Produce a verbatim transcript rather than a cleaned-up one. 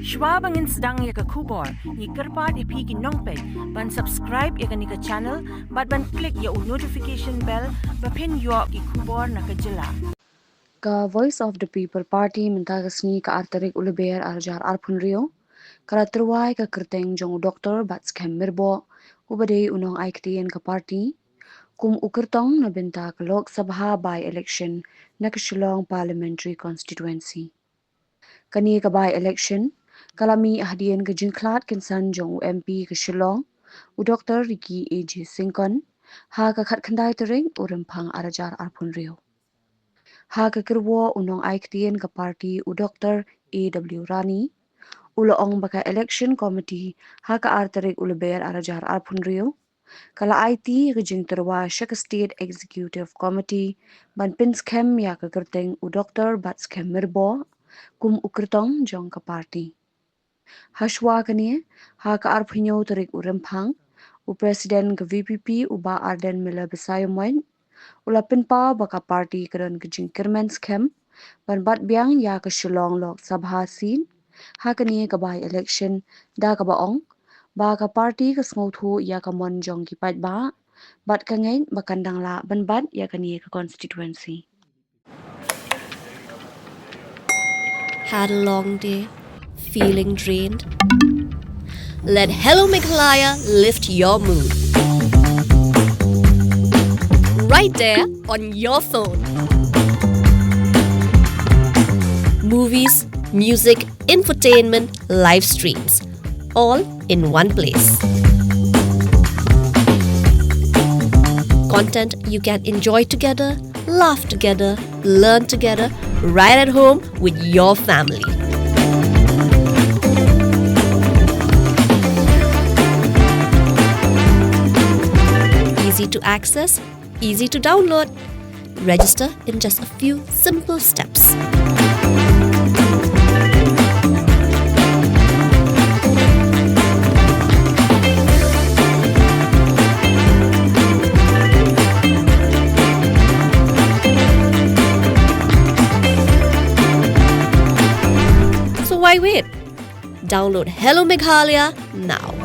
Shuwa ba ngin sdang ïa ka khubor, ngi kyrpad ïa phi ki nongpeit ban subscribe ïa kane ka channel bad ban click ïa u notification bell ba phin ïoh ki khubor na ka jylla. Ka Voice of the People Party mynta ka sngi ka ar tarik u Lber ar hajar arphew hynriew ka la tyrwa ïa ka kyrteng jong u Doktor Batskhem Myrboh, uba dei u nongai ktien ka party, kum u kyrtong na bynta ka Lok Sabha by-election na ka Shillong Parliamentary Constituency. Kane ka by-election ka la mih hadien ka jingkhlad kynsan jong u M P ka Shillong, u Doktor Ricky A J Syngkon, ha ka khatkhyndai tarik u Rymphang ar hajar arphew hynriew. Ha ka kyrwoh u nongai ktien ka party u Doktor A W Rani, u la ong ba ka election committee ha ka ar tarik u Lber ar hajar arphew hynriew ka la aiti ka jingtyrwa sha ka State Executive Committee ban pynskhem ïa ka kyrteng u Doktor Batskhem Myrboh kum u kyrtong jong ka party. Hashuwa kane, ha ka arphew hynñiew tarik u Rymphang, u President ka V P P u Bah Ardent Miller Basaiawmoit u la pynpaw ba ka party ka don ka jingkyrmen skhem ban bat biang ïa ka Shillong Lok Sabha seat ha kane ka by-election, da kaba ong ba ka party ka sngewthuh ïa ka mon jong ki paidbah bad ka ngeit ba kan dang lah ban bat ïa kane ka constituency. Had a long day? Feeling drained? Let Hello Meghalaya lift your mood. Right there on your phone. Movies, music, infotainment, live streams, all in one place. Content you can enjoy together, laugh together, learn together, right at home with your family. Easy to access, easy to download. Register in just a few simple steps. So why wait? Download Hello Meghalaya now.